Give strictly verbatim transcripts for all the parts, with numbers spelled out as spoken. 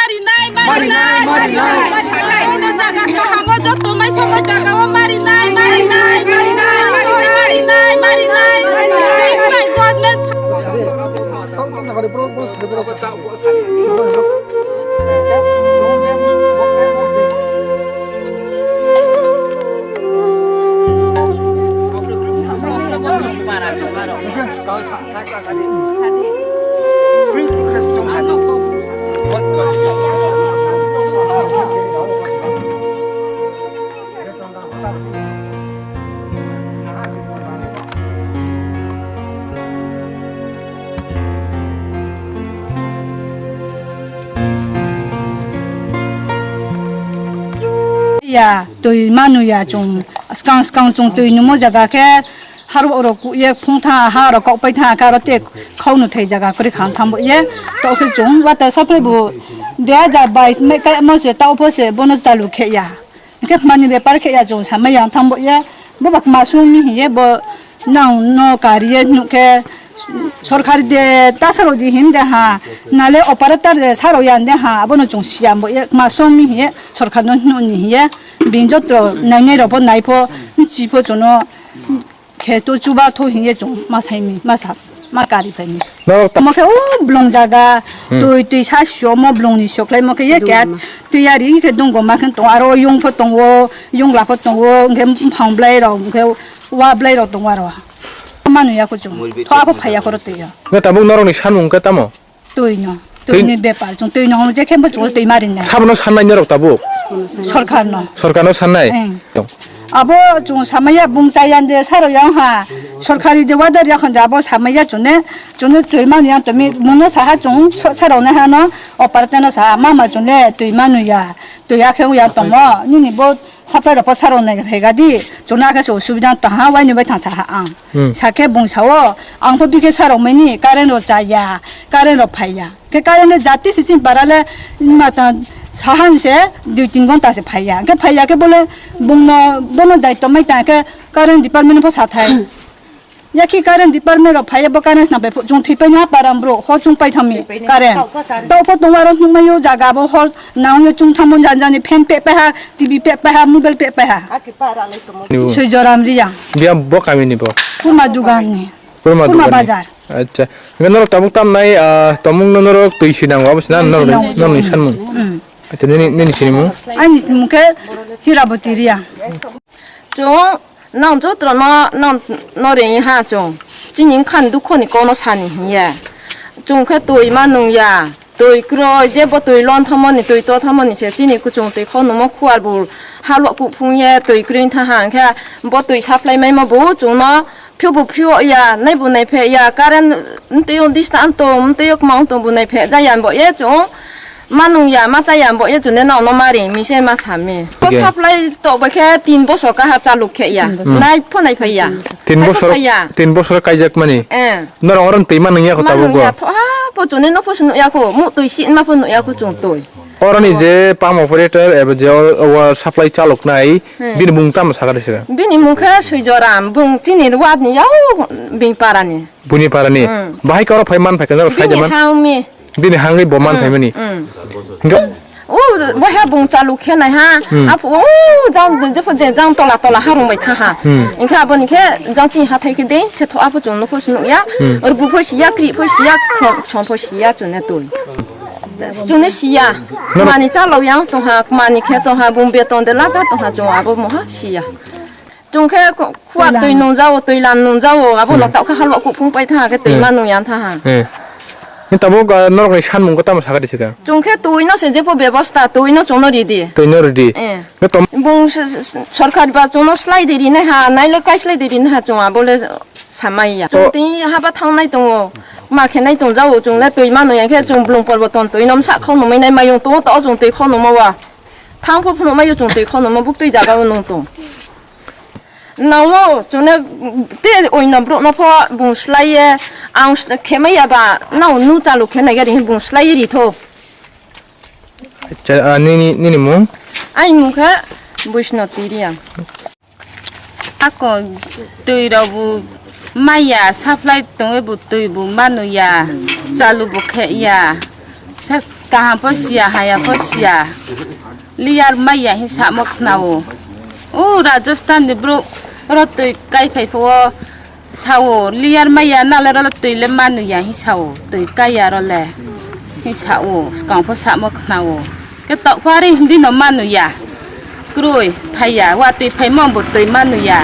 Marinai, marinai, marinai. Joto jaga kahamo, joto mai sama jaga o marinai, marinai, marinai. Marinai, marinai. Marinai, government. Ya, twi manu ya chwng, skang skang chwng twi nungmo jaga khe, harok rok kuye phung tha, ha rok kok pai tha, karo te khau nu thai jaga kwrwi kha thang bo ye, to khe chwng water supply bo dui hajar bais mai kai mo se, ta pho se bono chalu khe ya. Hwnkhe mani bepar khe ya chwng samai yang thang bo ye, bo bak ma sung mi hiye bo nang no kari ye nuk khe sorkar de ta saro di him de ha, nale operator de saro yan de ha, abono chwng siam bo ye ma sung mi hiye sorkar no nuk ni hiye, bin jotro nai nai rok bo nai pho, chi pho chwng no. Khe to chuba tho hingye chwng ma saimi, ma sa, ma kari phaini. Norok ta- Omo khe o blong jaga, Hmm. twi, twi sa sio mo blong ni soklai mo khe ye kya twi yari khe dungo ma khe tong aro yung pho tongo, yung la pho tongo, hwnkhe mphang blai rok, hwnkhe wa blai rok tongo aro. Manu ya ko chwng, tho apho phai ya khoro twi ya. Nge tabuk norok ni sanmung khe tamo? Twi no, Twi- twi ni bepar, chwng twi no je khe bo chwng twi mari nai. Sabono sannai norok tabuk? Sorkar no. Sorkar no sannai? Eng. Abo chwng samaya bung chayande saro yang ha. Sorkari de wadar yakhon de abo samaya chwng ne, chwng ne twi mani yang twi mungno saha chwng sa-, saro ne ha no, opar te no saha mama chwng ne twi manu ya. Twi ya khe ya tongmo, nini bo Supply rok pho saro nai phai ga di, chwng na khe se osubida tong ha, waini bai thang sa ha ang. Hmm. Sa khe bung sa o, ang pho bikhe sa rok mai ni, current rok cha ya, current rok phai ya. Khe current rok jati se chini para le, ma ta sahan se dui tin ghonta se phai ya. Khe phai ya khe bole bung no, bono daityo mai ta khe current department pho sa thai. Yakhi current department rok phaiya bo current swnam bai chwng thwi paina param bro ho chwng pai thangmi current. Tau pho tongwa rok nukmai o jaga bo hor naung yo chwng thangmon jan jani fan pe paha, T V pe paha, mobile pe paha. Swijoram Riyang. Biya bo kami ni bo. Kurma dugan ni. Kurma Kurma dugan ni. Bazar. Acha. Ngan norok tabuk tam nai, ah, tomung no norok twi sinang wa bwsna Twi norok sinang. Norok ni sanmung. Hmm. Acha nini, nini sinimung. Ani mukhe Hiraboti Riyang. Chwng nang jotono nang no ring ha chwng. Chini wngkha ni dukho ni kokno sani hiya. Chwng khe twi ma nung ya. Twi kwrwi je bo twi lon thamo ni twi to thamo ni se chini kuchung twi khok nungmo khuar bo halo kuphung ye twi kwrwi wngtha ha hwnkhe bo twi supply maimo bo chwngno phiyok bo phiyok ya nai bo nai phe ya current mtwi o dista anto mtwi o kwma anto bo nai phe ja ya bo ye chwng. Ma nung ya, ma cha ya, bo ye chwng de nang no ma ring mi se ma sa mi. Bo Oke. Supply tok bai khe tin bosor kaha chaluk khe ya. Tin bosor. Nai pho nai phai ya. Tin Hai pho bosor, phai ya. Tin bosor kaijak mani. Eh. Norok oro twi ma nung ya ko Ma tabuk nung bo. Ya tho, ha, bo chwng de no pho se nuk ya ko, mu twi si ma pho nuk ya ko chwng twi. Oro ni je pump operator eba je o, o supply chaluk nai, Hmm. Bini mung tamo sakha de sira. Bini mung khe Swijoram, bung chini ward ni yao bini para ni. Buni para ni. Hmm. Bahai khe oro phai man phai khe norok sai de Bini man. Hang mi. Bini hangwi bo man Hmm, phaimani. Hmm. Hingke O, waiha bung chalu khe nai ha. Hmm. Apo, o, jang, jepho je jang tola tola harung bai tha ha. Hmm. Hingke abo ni khe jang chini hathai khe de, se tho apo chwng nukho se nukya. Hmm. Rgu pho siya, kri pho siya, khom, som pho siya chwng ne twi. Chwng ne siya. Norok Mani chalok yang tong ha, mani khe tong ha, bung beton de lacha tong ha chwng abo moha siya. Chwng khe khu-, khuar twi nung jao, twi lan nung jao, abo Hmm. nok tao khe halwa kuphung pai tha khe twi Hmm. ma nung yang tha ha. Eh. Ni tabuk, ah, norok ni sanmung khe tamo sakha di sika? Chwng khe twi no se jepho bebosta, twi no chwng no ridi. Twi no ridi. Eh. Khe tom- Bung s-, s-, s-, sorkar ba chwng no slai di rinai ha, nai le kai slai di rinai ha chwng abo le samai ya. Chwng O- twi haba thang nai tongo, ma khe nai tong jao, chwng le twi ma nung ya khe chwng blung porbo ton twi no msa khau nung mai nai mayung tongo, to chwng twi khau nung ma wa. Thang pho phunuk mai chwng twi khonoma buk twi jaga o nung tong. Nang o chwng ne te oino borok no pho bung slai ye ang khe mai ya ba nang o nu chalu khe nai gari bung slai ye ri tho. Acha, ah, nini, nini mung? Ai mung khe Buisno Tiriya. Ako twi rok bo maya supply tongwi bo twi bo manu ya, chalu bo khe ya. Sa-, Kaham pho siya, haya pho siya. Liyar maya hin samo khnao. O Rajasthan ni bro ro twi kai phai pho sao. Liyar maya nale ro twi le manu ya hin sao. Twi kaya ro le hin sao. Skang pho samo khnao. Ke tok phari hindi no manu ya. Kroi phaiya, watwi phaimang bo twi manuya,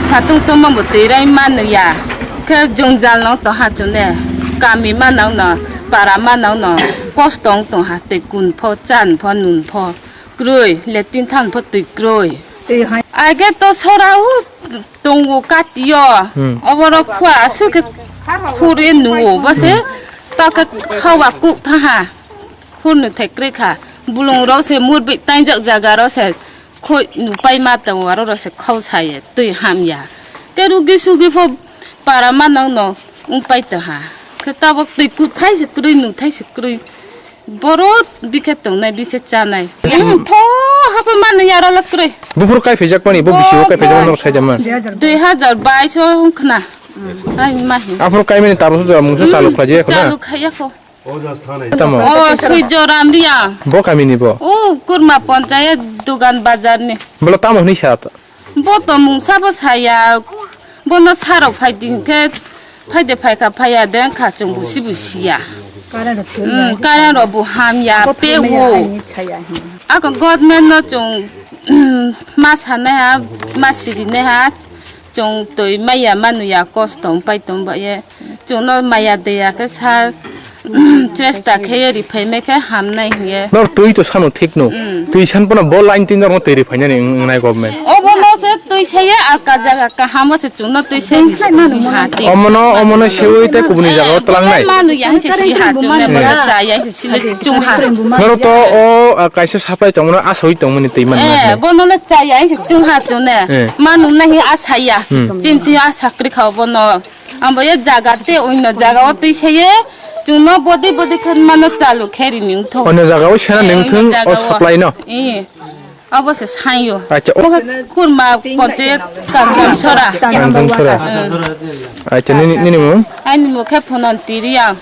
satung tongmang bo twi rai manuya. Khe jwngjal no to hachune, kami manang no, para manang no, kosto wng tong ha twi kun pho, chan pho, nun pho, kroi, letting than pho twi kroi. Age to sora u tongo katio, Hmm. Oborok khua aswk khe khuri nuo, bose to khe hawa kuk tha ha. Khurni thai kwrwi kha. Bulung rok se murbi tainjak jaga rok se khoi nupai ma tongo, aro rok se khau saye twi hamya. Ke rugi sugi pho para ma nang no wngpai tong ha. Khe tabok twi kuthai se kwrwi, nuthai se kwrwi. Boro bikhe tongnai, bikhe chanai. Tho hapa mano yaro le kwrwi. Buphuru kai phaijakmani, bo bisi bo kai phaijakmani norok saijama. Dui hajar bais o wngkhna. Ai mahi. Aphuru kaimani tabuk jora mungsa chalu khlai jaya khuna. Chalu khaiya kho. Tamo. O, Sujyo Ram Riya. Bo kamini bo? O, Kurma Panchayat Dugan Bazar ni. Bolo tamo hwnwi sa ta? Bo to mungsa bo saya. Bono sarok phai din khe, phai de phai kha, phai ya de kha, chwng busi busi ya. Current rok Hmm, current rok bo ham ya, Bo pe phaimaya wo. Ani chaya hin. Ako government no chwng, ma sanai ha, ma sirinai ha, chwng twi maya manu ya kosto wng pai tong ba ye. Chwngno maya deya khe sa, chesta khe ye riphai me khe hamnai hiye. Nor twi to sano thik no. Mm. Twi san pono bo line tin normo twi riphai nani wngnai government. Obo no se twi se ye alka jaga kaham o se chwngno twi se ha ti. Omono, omono sewi te kubuni jaga o twlang nai. Manu ya se si ha chwng ne bo cha ya se si le chwng ha. Nor to o, ah, kaisa sapai tongmano asoi tongmani twi man Eh, nai. Bono le cha ya se chwng ha chwng ne. Eh. Manu na hi asa ya. Hmm. Chinti asa kri kha bono. Ambo ye jaga te oino jaga o twi saye, chwngno bodi bodi khe mano chalu khe rini wngtho. Oino jaga o sena Eh, ning oino thung jaga o o. Supply no? Eh, abo se sayo. Acha, o Bo khe kurma ponche kamjam sora. Ang thung sora. Eh. Acha, nini, nini mung? Ani mung khe phonon tiri ang.